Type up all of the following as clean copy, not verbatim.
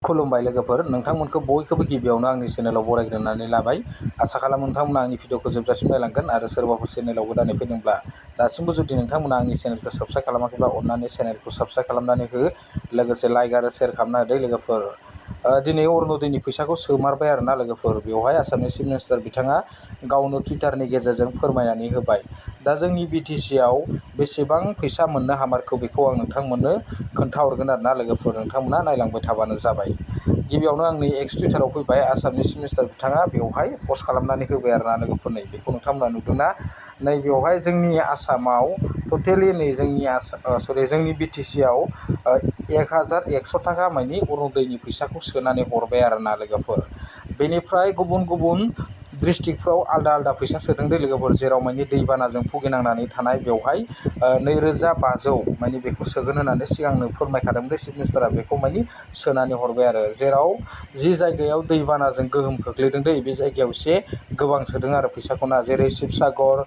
खुलुमबाय लोगोफोर, नोंथांमोनखौ बयखौबो गिबियावनो आंनि चेनेलाव बरायग्रोनानै लाबाय। आसा खालामो नोंथांमोना आंनि भिडिअखौ जोबजासिम नायलांगोन आरो सोरबाफोर चेनेलाव गोदानै फैदोंब्ला दासिमबो जुदि नोंथांमोना आंनि चेनेलखौ साबस्क्राइब खालामाखैब्ला अननानै चेनेलखौ साबस्क्राइब खालामनानै हो, लोगोसे लाइक आरो शेयार खालामना होदो लोगोफोर। दिनै अरुण'दयनि फैसाखौ सोमारबाय आरोना लोगोफोर। बेवहाय आसामनि चिफ मिनिस्टार बिथाङा गावनो टुइटारनि गेजेरजों फोरमायनानै होबाय। दा जोंनि BTC-आव बेसेबां फैसा मोननो हामारखौ बेखौ आं नोंथांमोननो खोन्थाहरगोन आरोना लोगोफोर। नोंथांमोना नायलांबाय थाबानो जाबाय। गिबियावनो आं नै एक्स टुइटाराव फैबाय। आसामनि चिफ मिनिस्टार बिथाङा बेवहाय पस्ट खालामनानै होबाय आरोना लोगोफोर। नै बेखौ नोंथांमोना नुदोंना? नै बेवहाय जोंनि आसामाव टटेलि नै जोंनि BTC-आव 1100 थाखा मानि अरुण'दयनि फैसाखौ सोनानै हरबाय आरोना लोगोफोर। बेनिफ्राय गुबुन गुबुन डिस्ट्रिक्टफ्राव आलदा आलदा फैसा सोदों दे लोगोफोर, जेराव मानि दैबानाजों भुगिनांनानै थानाय बेवहाय 2500 मानि बेखौ सोगोन होननानै सिगांनो फोरमायखादोंमोन चिफ मिनिस्टारा। बेखौ मानि सोनानै हरबाय आरो। जेराव जि जायगायाव दैबानाजों गोहोम खोख्लैदों दै, बे जायगायाव एसे गोबां सोदों आरो फैसाखौ ना। जेरै शिबसागर,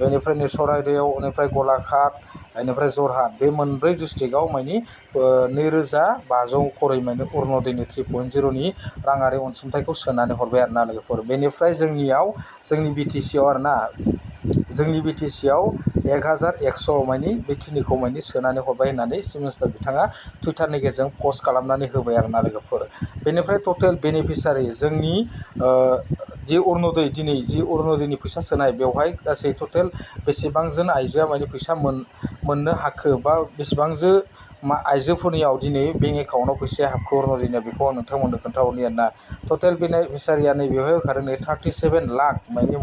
बेनिफ्राय नै सराइदेव, बेनिफ्राय गलाघाट, बेनिफ्राय जरहाट, बे मोनब्रै डिस्ट्रिक्टआव मानि 2500 खरै मानि अरुण'दयनि 3.0नि राङारि अनसुंथाइखौ सोनानै हरबाय आरोना लोगोफोर। बेनिफ्राय जोंनि BTC-आव आरोना, जोंनि BTC-आव 1100 मानि बेखिनिखौ मानि सोनानै हरबाय होननानै चिफ मिनिस्टार बिथाङा टुइटारनि गेजेरजों पस्ट खालामनानै होबाय आरोना लोगोफोर। बेनिफ्राय टटेल बेनिफिसारि जोंनि जि अरुण'दयनि फैसा सोनाय, बेवहाय गासै टटेल बेसेबांजोन आइजोआ मानि फैसा मोननो हाखो, बा बेसेबांजो आइजोफोरनियाव दिनै बेंक एकाउन्टआव फैसाया हाबखो अरुण'दयनिया, बेखौ आं नोंथांमोननो खोन्थाहरनि आरोना। टटेल बेनिफिसारिया नै बेवहाय होखादों नै 37 लाख मानि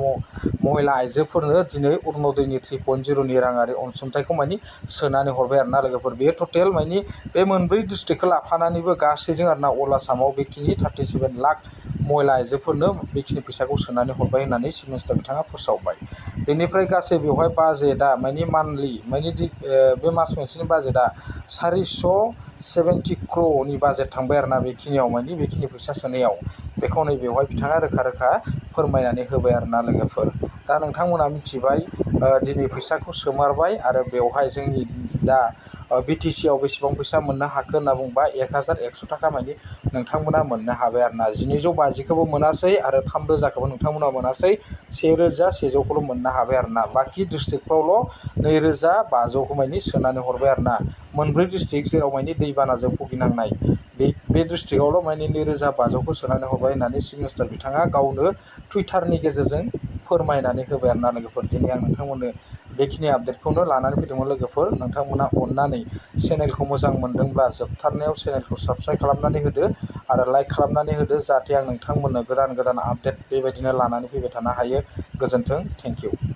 महिला आइजोफोरनो दिनै अरुण'दयनि 3.0नि राङारि अनसुंथाइखौ मानि सोनानै हरबाय आरोना लोगोफोर। बेयो टटेल मानि बे मोनब्रै डिस्ट्रिक्टखौ लाफानानैबो गासैजों आरोना अल आसामाव बेखिनि 37 लाख महिला आइजोफोरनो बेखिनि फैसाखौ सोनानै हरबाय होननानै चिफ मिनिस्टार बिथाङा फोसावबाय। बेनिफ्राय गासै बेवहाय बाजेटआ मानि मान्थलि मानि बे मास मोनसेनि बाजेटआ 470 क्र'रनि बाजेट थांबाय आरोना बेखिनियाव, मानि बेखिनि फैसा सोनायाव। बेखौ नै बेवहाय बिथाङा रोखा रोखा फोरमायनानै होबाय आरोना लोगोफोर। दा नोंथांमोना मिथिबाय दिनै फैसाखौ सोमारबाय आरो बेवहाय जोंनि दा BTC-आव बेसेबां फैसा मोननो हाखो होनना बुंबा 1100 थाखा मानि नोंथांमोना मोननो हाबाय आरोना। 1250खौबो मोनासै आरो 3000खौबो नोंथांमोना मोनासै, 1100खौल' मोननो हाबाय आरोना। बाखि डिस्ट्रिक्टफ्रावल' 2500खौ मानि सोनानै हरबाय आरोना। मोनब्रै डिस्ट्रिक्ट जेराव मानि दैबानाजों भुगिनांनाय, बे डिस्ट्रिक्टआवल' मानि 2500खौ सोनानै हरबाय होननानै चिफ मिनिस्टार बिथाङा गावनो टुइटारनि गेजेरजों फोरमायनानै होबाय आरोना लोगोफोर। दिनै आं नोंथांमोननो बेखिनि आपडेटखौनो लानानै फैदोंमोन लोगोफोर। नोंथांमोना अननानै चेनेलखौ मोजां मोनदोंब्ला जोबथारनायाव चेनेलखौ साबस्क्राइब खालामनानै होदो आरो लाइक खालामनानै होदो, जाहाथे आं नोंथांमोननो गोदान गोदान आपडेट बेबायदिनो लानानै फैबाय थानो हायो। गोजोन्थों, थेंक इउ।